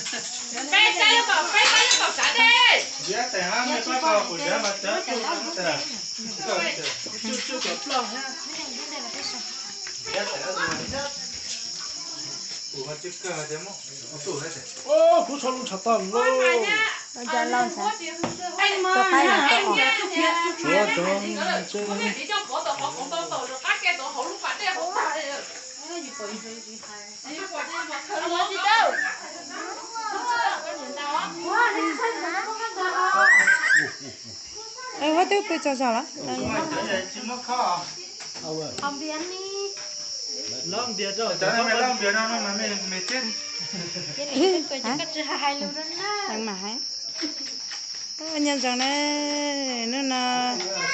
Peb sab yuav kom, peb sab yuav kom sav dej. Ntiav tes hab, mej pab tau kuv ntiav mas cov tsuj tes. Ntiav tes hab, kuv ho tsis kawg tias muab kuv tsuj tes. Kuv tso lub tshav tag lawm. Ua cas los ntshai. Tua qaib los tua os. Tshuav cov ntse. Huab twb pw tsaug zog lawm. Nyob zoo na, hnub no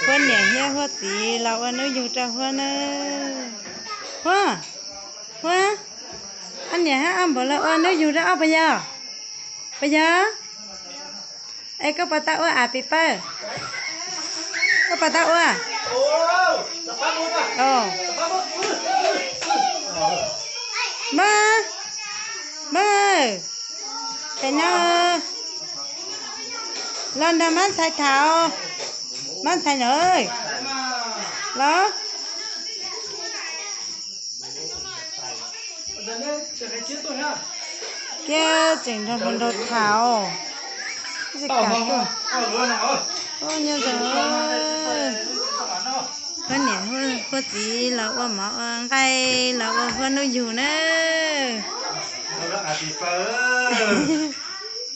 Huab niam thiab Huab txiv los ua hnub yug rau Huab na. Huab, Huab, ob niam hab ob npawg los ua hnub yug rau ob puas yog? Puas yog? Es koj puas tau ua am pis pawg? Koj puas tau ua? Npawg, npawg, pem no los nrog mab ntxhais tham, mab ntxhais na, los. Kiag tseem nrog hluas nraug tham. Nyob zoo, Huab niam Huab txiv los ua mov ua nqaij los ua Huab hnub yug na.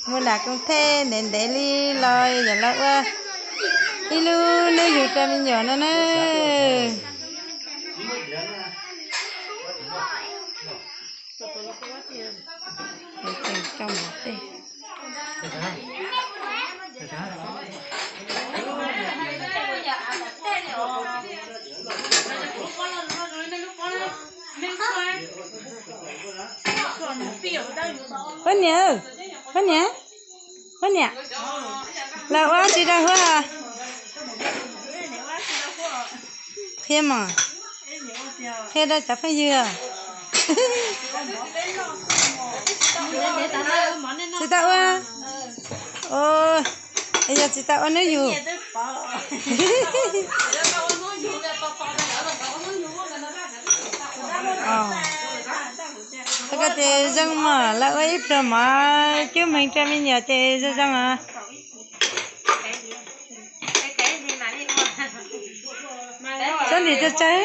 Mus nram koom thej ntev ntev li los yog los ua ib lub hnub yug rau me nyuam no na. Huab niam, Huab niam, Huab niam, los ua dab tsi rau Huab? Qhia mas, qhia rau cov phooj ywg. Tsis tau ua, yog tsis tau ua hnub yug. Koj ces zoo mas, lawv ua ib pluag mov cub meeg rau me nyuam ces zoo zoo os. Sab ntim tsawg tsawg.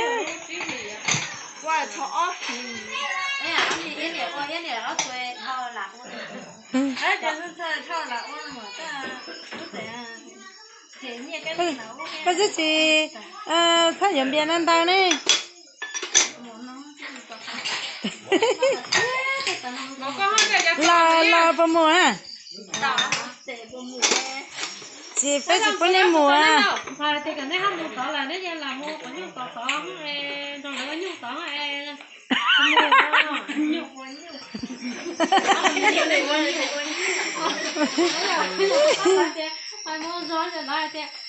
Koj twb tsis txhob yuav npias ntau ntau ne. Los los puas mus a? Tsis, peb tsis pub nej mus a.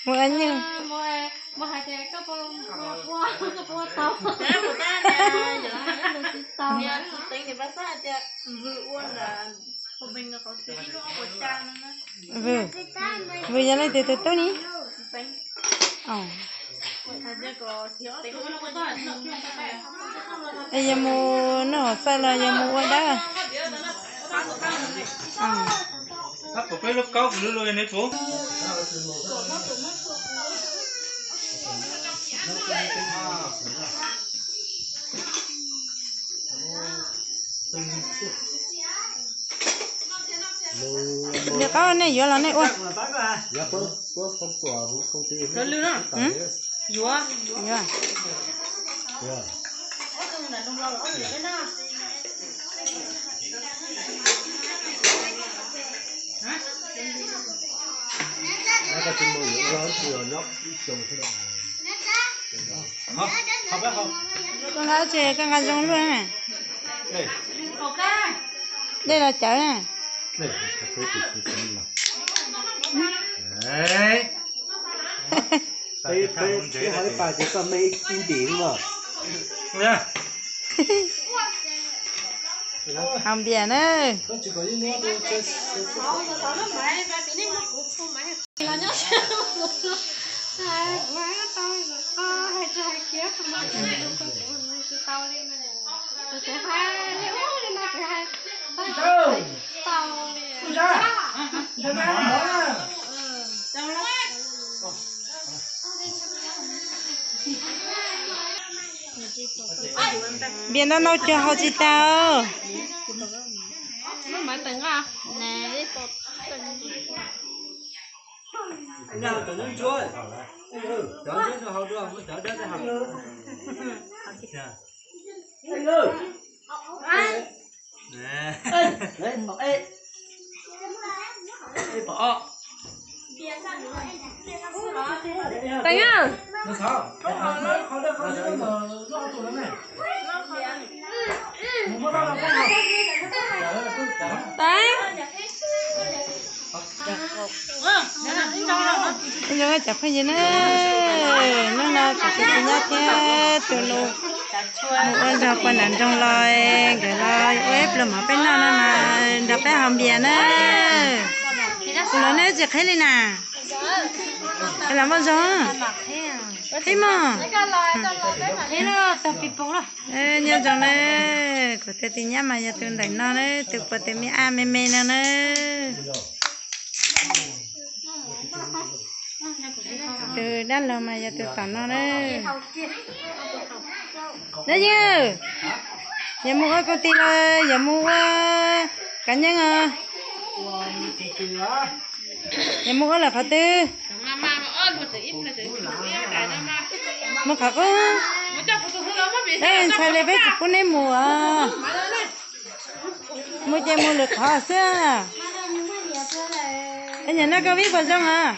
Mus ua nyuj. Vwm, vwm yog leej twg tus tub ne? Es yog mus noj hom xaws los yog mus ua dab? Nws qab nej yuav los nej ua. Yuav. Koj nqa tses koj nqa zoo luaj na. Dej los cawv na. Peb, peb, peb ho ib pas ces koj me ib ntim mas. Haus npias na. Npias ntau ntau cuag haus tsis tau. Teev a. Teev. Ib tsoom phooj ywg na, hnub no kuv tus txiv nyob thiab tus nus mus ua zog puag nram nroog los, nkawd los ua ib pluag mov peb noj no mas nrog peb haus npias na. Kuv los neb tsis qhib li na. Qhib los muaj zoo. Qhib mog. Nyob zoo na, kuv tus txiv nyob mas yog tus ntawm no na, tus puas tus me ab me me no na. Tus dab laug mas yog tus tom no na. Dab Yeej, yuav mus ua koom tis los yuav mus ua kav nyeej os? Yuav mus ua lawm qhov twg? Mus qhov qub. Ntshai li peb tsis pub neb mus os. Mus ces mus lwm qhov xwb. Es niam no koj vib puas zoo os?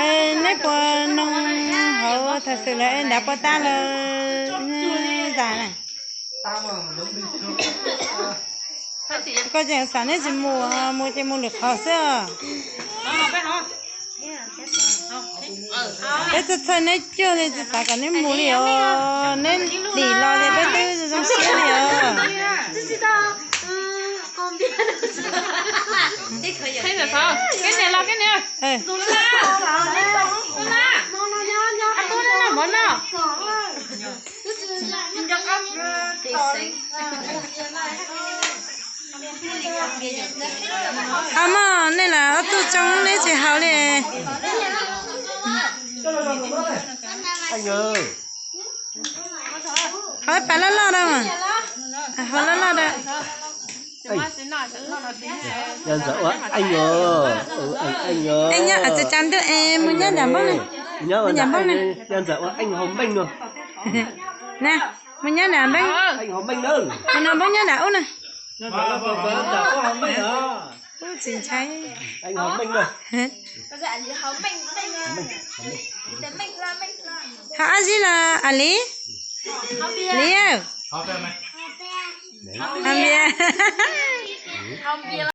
Es neb puas noog hauv tham xwm lawm es nrad puas tag lawm zam na? Koj tseem xav neb tsis mus, mus ces mus lwm qhov xwb os. Peb txhawj txhawj neb cuag li tsis xav kom neb mus li os, neb dim los ces peb twb zoo siab li os. Haus mog, nej lam ob tug tsoo neb tsis haus li. Haus ib pas loj loj da, haus loj loj da. Ej nyob tsav tsav ntuj es mus nyob nram npab na. Na, mus nyob nram npab. Mus nram npab nyob nram ub na. Ub tsis ntshai. Haus ab zib los a li? Li, haus npias.